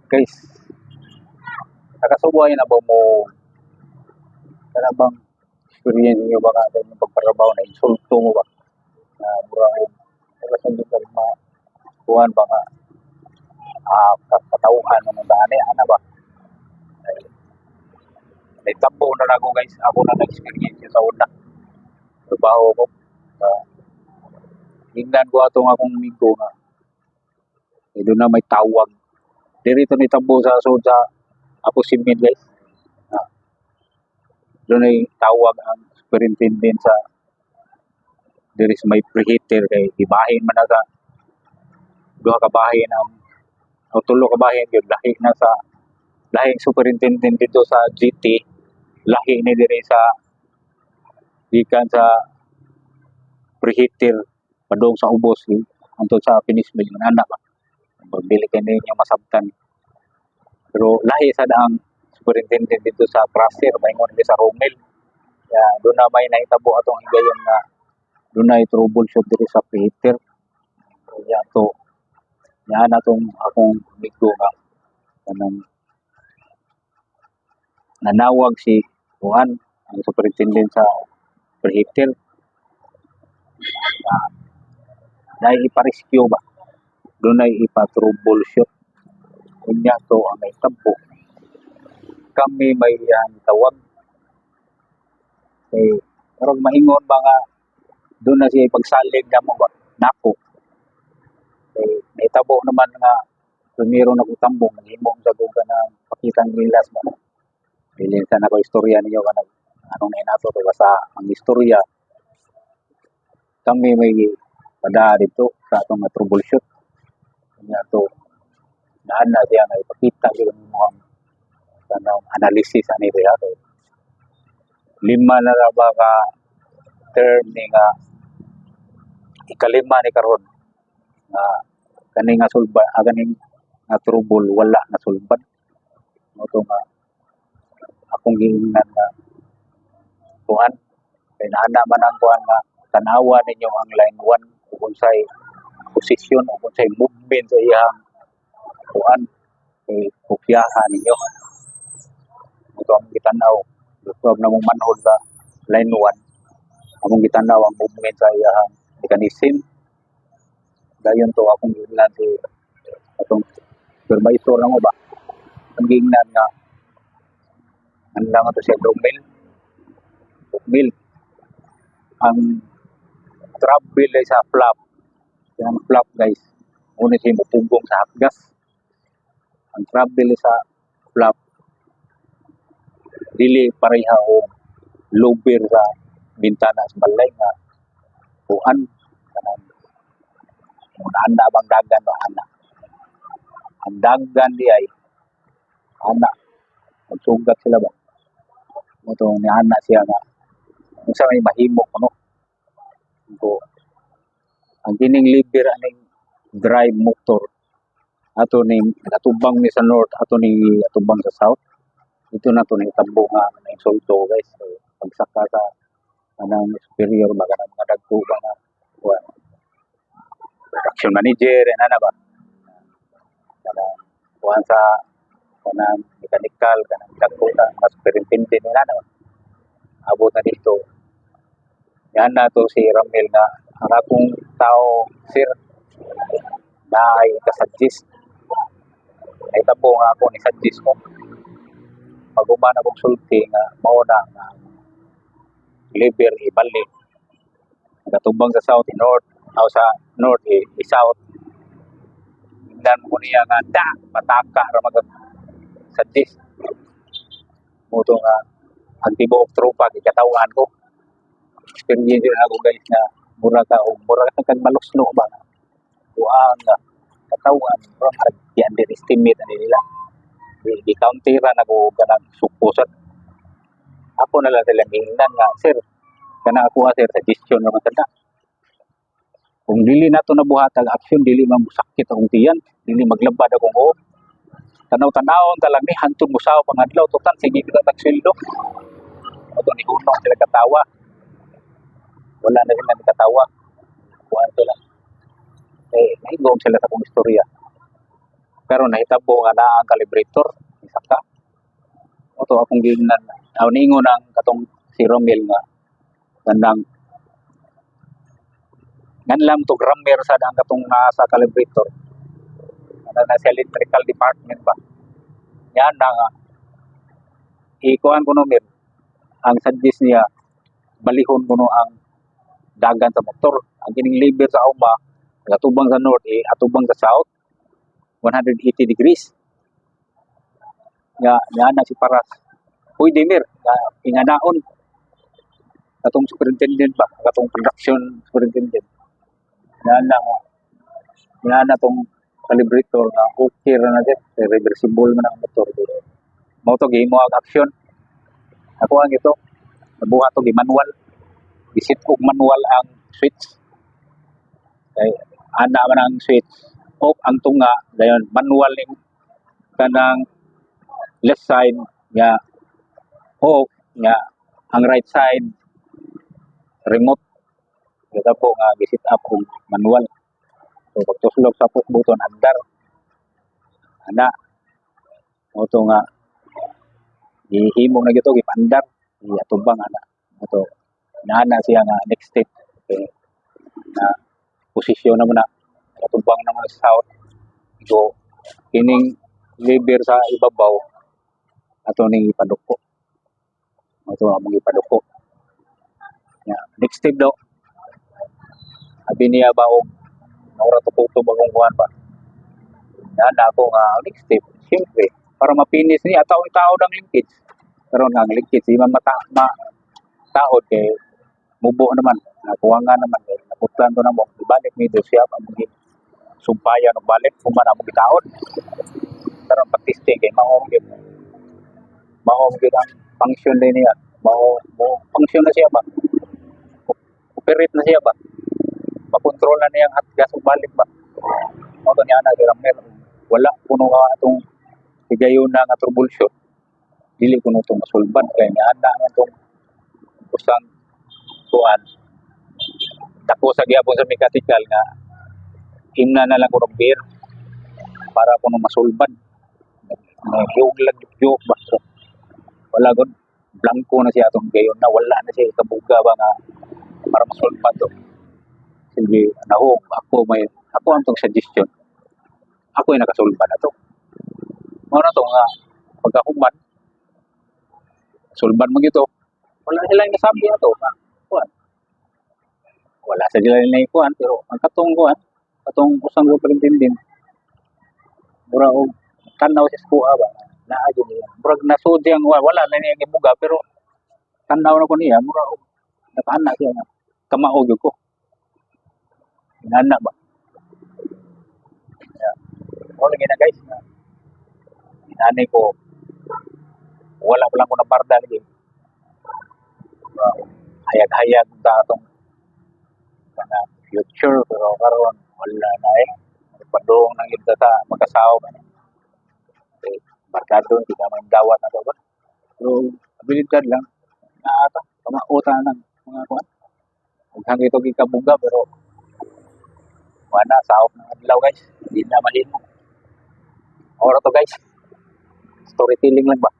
Guys, nakasuway na ba mo, kana bang experience niyo ba nga sa inyong pagtrabaho na insulto mo ba? Na mura og mura sa ka ma kuan ba nga katawhan mo ba ani ana ba? Ay, nahitabo na nako, guys, ako na nag-experience sa una. Trabaho ko. Ingnan ko atong akong amigo nga doon na may tawag. Diri to nitabo sa sud sa Apo Cement, guys. Doon ay tawag ang superintendent sa diri sa may preheater kay gibahin man na sa duha ka bahin ang o tulo ka bahin gyud. Lahi na sa lahing superintendent dito sa GT, lahi ni diri sa gikan sa preheater padung sa ubos antod sa finish mill ana ba. Pag dili kay ninyo masabtan, pero lahi sa ang superintendent dito sa crusher, maingon ni sa Romel. Kaya doon na may nahitabo atong higayon nga doon na troubleshoot diri sa preheater. Kaya to yan atong akong amigo nga kanang nanawag si Juan, ang superintendent sa preheater, na dahil ipa-rescue ba, doon ay ipa-troubleshoot. Unya to ang nahitabo, kami may iyang tawag kay karong maingon ba nga doon na siya pagsalig na mo ba nako, kay nahitabo naman nga primero na ko tambong, naghimo sa ko ng pakitang gilas ba. Dili sa nako istorya ninyo kanang anong nainato to, basta ang istorya, kami may pada dito sa atong nga troubleshoot. Unya to naan na siya nga ipakita gyud ang imong kanang analysis ani diha kay lima na ra ba ka term ni nga ikalima ni karon nga kani nga sulba, kaning nga trouble wala na sulbad. Mao to nga akong giingnan nga kuan kay naana man ang kuan nga tan-awa ninyo ang line 1 ug unsay posisyon ug unsay movement sa iyang kuan kay kopyaha ninyo. Mao to ang gitan-aw, huwag na mong manhod sa line 1, among gitan-aw ang movement sa iyang mechanism. Dayon to akong giingnan si atong supervisor na mo ba, ang giingnan nga ano to siya, Romel mill, ang travel ay sa flap, yung flap, guys, ngunit siya mupugong sa hot gas. Ang travel sa flap dili pareha og louver sa bintana sa balay nga kuan kanang ana bang dagan ba ana. Ang dagan di ay ana magsugat sila ba. Mo to ni ana siya nga unsa may mahimo kuno ko ang kining lever aning drive motor ato ning natubang ni sa north, ato ni atubang sa south. Ito na to nahitabo nga na insulto, guys. So, pagsaka sa kanang superior ba, kanang mga dagko ba nga kuan, production manager ana ba, kanang kuan sa kanang mechanical, kanang dagko na mga superintendent nila na ba, abot na dito yan na to si Ramil nga ang akong tao, sir, na ay kasuggest ay tabo nga ako ni suggest ko maguman akong sulti nga mao na nga lever ibalik nagatubang sa south i north o sa north i south. Ingnan ko niya nga da pataka ra mag suggest mo to nga ang tibuok tropa gikatawan ko. Experience yun ako, guys, nga mura ka o mura ka kag malusno ba nga kuan nga katawan mura ka i-underestimate ani nila. Gi-counteran ako kanang suko sa ako na lang silang giingnan nga, "Sir, kana ako sir, suggestion naman sada. Kung dili nato nabuhat ang action, dili man musakit akong tiyan, dili maglabad akong o tanaw-tanawon ta lang ni hantod musaw pangadlaw. Total sige kita tag sweldo." Ato ni huno sila katawa. Wala na sila katawa, kuan sila eh, nahigom sila sa akong istorya. Pero nahitabo nga naa ang calibrator isa ka. Mao to akong giingnan. Aw, niingon ang katong si Romel nga kanang nganlam to grammar sa ang katong nasa calibrator. Ana na sa electrical department ba. Yan na nga ikuan ko no, Mir, ang suggest niya balihon kuno ang dagan sa motor. Ang kining lever sa uma atubang sa north eh, atubang sa south 180 degrees. Nga nga na si Paras. Pwede, Mir, nga inganaon katong superintendent ba, katong production superintendent. Nga na nga nga na tong calibrator nga okay ra na din, reversible man ang motor. Mao to gihimo ang action. Ako ang ito nabuhat to gi manual, giset og manual ang switch kay ana man ang switch off ang tunga, dayon manual ning kanang left side nga off nga ang right side remote. Kita po nga giset up og manual, so pagtuslok sa push button, andar ana. Mao to nga gihimo na gito, gipandar, giatubang ana. Mao to naana siya nga next step, okay, na posisyon naman na atubang naman sa south. So kining lever sa ibabaw ato ning ipaduko. Mao to among ipaduko. Ya, next step daw abi niya ba og maura to kutob akong kuan ba. Yan ako nga next step, siyempre para mapinis niya taon taod ang linkage. Karon ang linkage di man mata ma taod kay mubo naman, nakuha nga naman kay naputlan to namo. Ibalik mi do siya among sumpayan og balik human among gitaod. Karon pag-testing kay mao gyud ang function din niya, mao mo function na siya ba, operate na siya ba, makontrol na niya ang hot gas ug balik ba. Mao to niya na mer wala kuno ka atong higayon na nga troubleshoot, dili kuno to masulbad kay niana man tong usang kuan dako sa gyapon sa mechanical nga imna na lang kuno beer para kuno masulbad. Naghiuglag joke ba. So, wala gud, blanko na siya atong gayon na wala na siya kabuga ba nga para masulbad to. Sige, nahog ako, may ako ang tong suggestion, ako ay nakasulbad na to. Mao na to nga pagkahuman sulbad mo gito, wala sila nasabi ato nga kuan, wala sa sila nila kuan. Pero ang katong kuan, katong usang superintendent, mura og tanaw sa skuha ba, naa jud niya murag nasud siyang wala na niya gibuga, pero tanaw na ko niya, mura og nakaana siya nga kamao gyud ko inana ba. Yeah. Mao lagi na, guys, nga inanay ko, wala pa lang ko nabarda lagi. Wow. Hayag-hayag ta atong kana future, pero karon wala na eh. Padung nang gid ta magkasawa ba ni. Eh, barkado, di na man dawat na to ba. Pero abilidad lang naata kamauta ng mga kuan. Huwag ito gikabuga, pero wala sahop ng adlaw, guys. Hindi na mahimo. Ora to, guys. Storytelling lang ba?